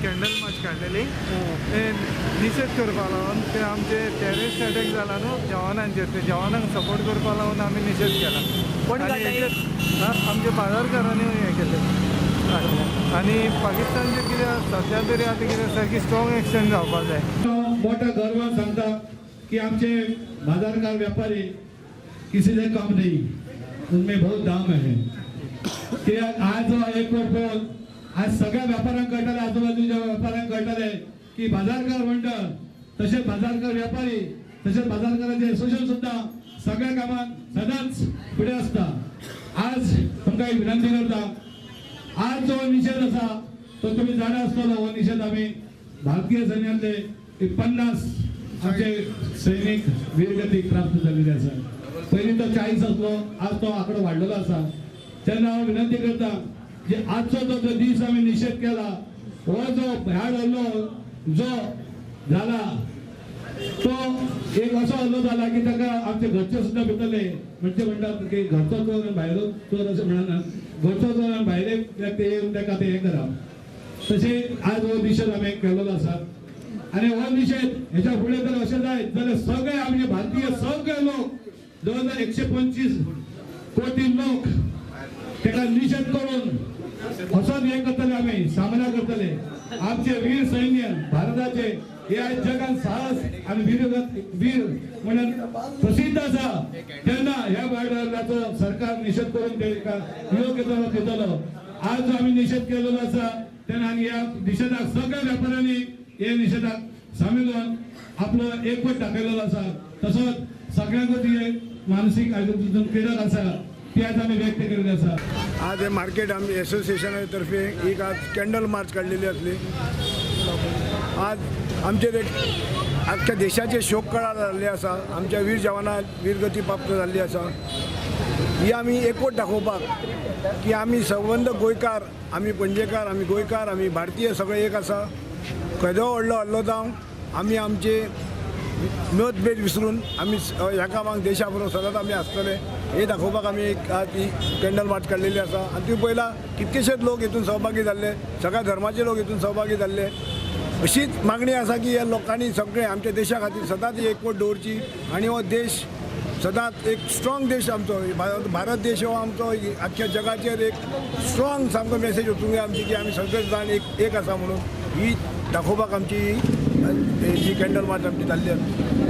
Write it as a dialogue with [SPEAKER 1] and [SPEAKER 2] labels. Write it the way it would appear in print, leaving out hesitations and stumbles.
[SPEAKER 1] Candle मार्च काडलेली ते निशेध करपा लागून. ते आमचे टेररिस्ट अटॅक जाला न्हू जवानांचेर, ते जवानांक सपोर्ट करपा लागून आमी निशेध केला. आमच्या बाजारकारांनी हें केलें. आनी पाकिस्तानचेर कितें सद्या तरी आतां कितें सारकी स्ट्रॉंग एक्शन जावपाक जाय.
[SPEAKER 2] मोठ्या गर्वान सांगता की आमचे बाजारकार व्यापारी किसी से कम नहीं, उनमें बहुत दाम है. कित्याक आज जो एकवट पळोवन आज सगळ्या व्यापाऱ्यांक कळटाले, आजूबाजूच्या व्यापाऱ्यांक कळटाले की बाजारकार मंडळ तशेंच बाजारकार व्यापारी तशेंच बाजारकारांचे एसोसिएशन सुद्दां सगळ्या कामांत सदांच फुडें आसता. आज तुमकां एक विनंती करता, आज जो निशेध आसा तो तुमी जाणा आसतलो. हो निशेध आमी भारतीय सैन्यांतले 50 आमचे सैनिक वीरगती प्राप्त जाल्ले आसा. पयलीं तो 40 आसलो, आज तो आंकडो वाडलेलो आसा. तेन्ना हांव विनंती करता जे आजचो जो दीस आमी निशेध केला हो जो भ्याड हल्लो जो जाला तो एक असो हल्लो जाला की ताका आमचे घरचे सुद्दां भितरले म्हणजे म्हणटात की घरचो चोर आनी भायलो चोर अशें म्हणना, घरचो चोर आनी भायले ते येवन ताका ते हें करप. तशें आज हो निशेध आमी केल्लो आसा आनी हो निशेध हेच्या फुडें जर अशें जायत जाल्यार सगळे आमचे भारतीय सगळे लोक जवळ जवळ 125 कोटी लोक ताका निशेध करून असोच हें करतले, आमी सामना करतले. आमचे वीर सैन्य भारताचे हे आज जगान साहस आनी वीर म्हणून प्रसिद्ध आसा. तेन्ना ह्या वायटाचो सरकार निशेध करून ताका योग्य तो दितलो. आज जो आमी निशेध केलेलो आसा तेन्ना आनी ह्या निशेधाक सगळ्या व्यापाऱ्यांनी हे निशेधाक सामील जावन आपलो एकवट दाखयलेलो आसा. तसोच सगळ्यांकूच हे मानसीक क्रीडक आसा ती आज आमी व्यक्त केल्ली आसा.
[SPEAKER 3] आज हे मार्केट आमी एसोसिएशना तर्फे एक आज कॅन्डल मार्च काडलेली आसली. आज आमचेर एक आख्ख्या देशाचे शोक कळा जाल्ली आसा, आमच्या वीर जवानाक वीरगती प्राप्त जाल्ली आसा. ही आमी एकवट दाखोवपाक की आमी संबंद गोंयकार, आमी पणजेकार, आमी गोंयकार, आमी भारतीय सगळे एक आसा. केदो व्हडलो हल्लो जावं आमी आमचे मतभेद विसरून आमी ह्या कामाक देशा बरोबर सदांच आमी आसतले हे दाखोवपाक आमी एक आज ही कॅन्डल मार्च काडलेली आसा. आनी तुमी पळयला कितकेशेच लोक हितून सहभागी जाल्ले, सगळ्या धर्माचे लोक हितून सहभागी जाल्ले. अशीच मागणी आसा की ह्या लोकांनी सगळे आमच्या देशा खातीर सदांच एकवट दवरची आनी हो देश सदांच एक स्ट्रॉंग देश आमचो भारत देश हो आमचो आख्ख्या जगाचेर एक स्ट्रॉंग सामको मेसेज वचूंक जाय आमची की आमी सगळे जाण एक आसा म्हणून ही दाखोवपाक आमची ही कॅन्डल मार्च आमची जाल्ली आसा.